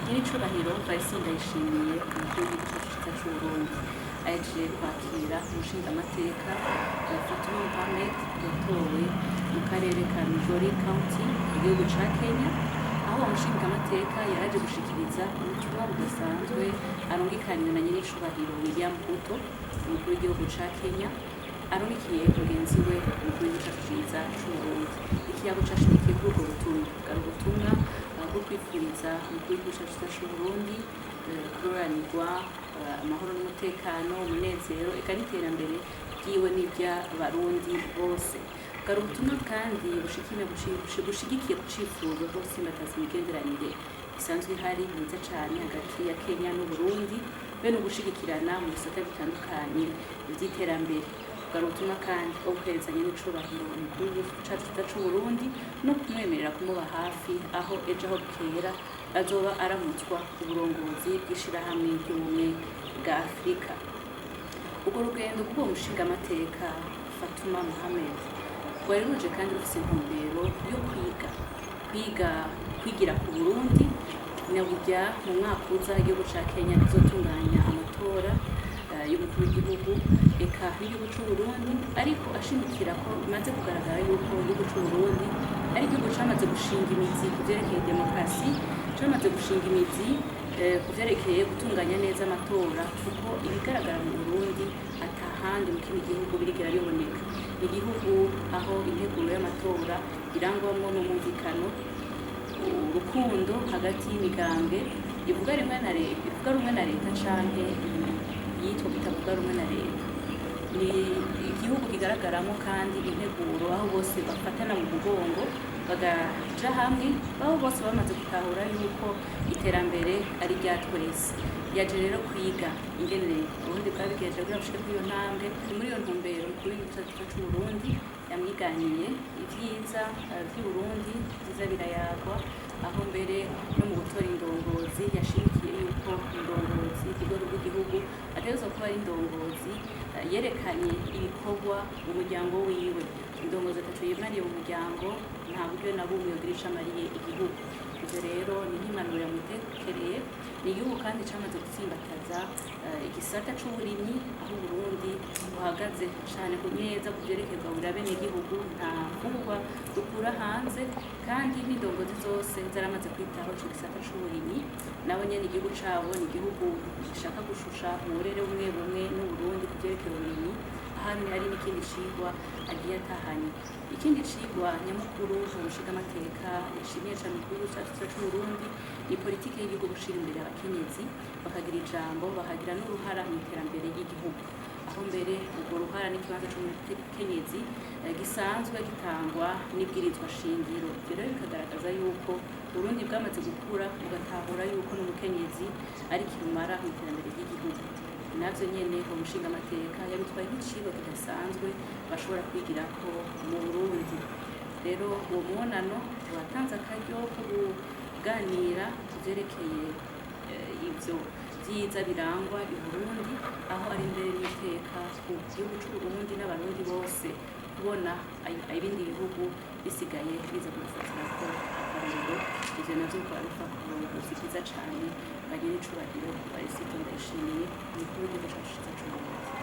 Nyiricubahiro Valens Ndayishimiye, umukuru w'igihugu cacu ciza c'Uburundi, ahejeje kwakira umushingamateka Fatuma Mohamed yatowe mu karere ka Migori County mu gihugu ca Kenya, aho uwo mushingamateka yaraje gushikiriza ubutumwa budasanzwe arungikanywe na Nyiricubahiro William Ruto, umukuru w'igihugu ca Kenya, arungikiye mugenzi we umukuru w'igihugu cacu ciza c'Uburundi. Ikiyago cashimikiye kuri ubwo butumwa, bwari ubutumwa bwo kwifuriza umukuru w'igihugu cacu ciza c'Uburundi kuroranirwa, amahoro n'umutekano, umunezero, eka n'iterambere ryiwe n'iry'Abarundi bose. Bwari ubutumwa kandi bushigikiye ku cifuzo bwo gutsimbataza imigenderanire isanzwe ihari myiza cane hagati ya Kenya n'Uburundi, be no gushigikirana mu bisata bitandukanye vy'iterambere. Bwari ubutumwa kandi bwo guherezanya n'icubahiro umukuru w'igihugu cacu ciza c'Uburundi no kumwemerera kumuba hafi aho ejo aho bukera azoba aramutswa uburongozi bw'ishirahamwe ry'Ubumwe bwa Afurika. Urwo rugendo rw'uwo mushingamateka Fatuma Mohamed rwari ruje kandi rufise intumbero yo kwiga kwigira ku Burundi, nyaburya mu mwaka uza igihugu ca Kenya kizotunganya amatora y'umukuru w'igihugu, eka n'igihugu c'Uburundi, ariko ashimikira ko bimaze kugaragara yuko igihugu c'Uburundi ari igihugu camaze gushinga imizi ku vyerekeye demokarasi, camaze gushinga imizi ku vyerekeye gutunganya neza amatora, kuko ibigaragara mu Burundi atahandi mu kindi gihugu birigera biboneka. Ni igihugu aho integuro y'amatora irangwamwo n'umwumvikano, urukundo hagati y'imigambwe ivuga rimwe na leta, ivuga rumwe na leta canke yitwa kutavuga rumwe na leta. Ni igihugu kigaragaramwo kandi integuro aho bose bafatana mu mugongo, bagaja hamwe, aho bose bamaze gutahura yuko iterambere ari rya twese. Yaje rero kwiga ingene Uburundi bwabigenje kugira bushike kuri iyo ntambwe. Ni muri iyo ntumbero umukuru w'igihugu cacu c'Uburundi yamwiganiye ivyiza vy'Uburundi, ivyiza birayagwa, aho mbere no mu gutora indongozi yashimikiye yuko indongozi ku rwego rw'igihugu ategerezwa kuba ari indongozi yerekanye ibikorwa mu muryango wiwe. Indongozi ataco yimariye mu muryango nta buryo na bumwe yogira ico amariye igihugu. Ivyo rero ni nk'impanuro yamutekereye. Ni igihugu kandi camaze gutsimbataza igisata c'uburimyi, aho Uburundi buhagaze cane ku neza ku vyerekeye kugaburira abenegihugu, nta mfungurwa dukura hanze, kandi n'indongozi zose zaramaze kwitaho ico gisata c'uburimyi. Nabo nyene igihugu cabo ni igihugu gishaka gushusha uburere bumwe bumwe n'Uburundi ku vyerekeye uburimyi. Hano hari n'ikindi cigwa agiye atahanye. Ikindi cigwa nyamukuru umushingamateka yashimiye cane umukuru w'igihugu cacu c'Uburundi ni politike y'igihugu gushira imbere abakenyezi, bakagira ijambo, bakagira n'uruhara mu iterambere ry'igihugu, aho mbere urwo ruhara n'ikibanza c'umukenyezi gisanzwe gitangwa n'ibwirizwa shingiro. Ivyo rero bikagaragaza yuko Uburundi bwamaze gukura, bugatahura yuko n'umukenyezi ari kirumara mu iterambere ry'igihugu. Navyo nyene uwo mushingamateka yabitwaye nk'icigwa kidasanzwe bashobora kwigirako mu Burundi. Rero uwo mubonano watanze akaryo ko kuganira ku vyerekeye ivyo vyiza birangwa i Burundi, aho ari mbere n'iteka ku gihugu c'Uburundi n'Abarundi bose kubona ibindi bihugu bisigaye biza kudufatirako akarorero. Ivyo navyo bikaba biva ku burongozi bwiza cane bwa Nyenicubahiro Varisito Ndayishimiye, umukuru w'igihugu cacu ciza c'Uburundi.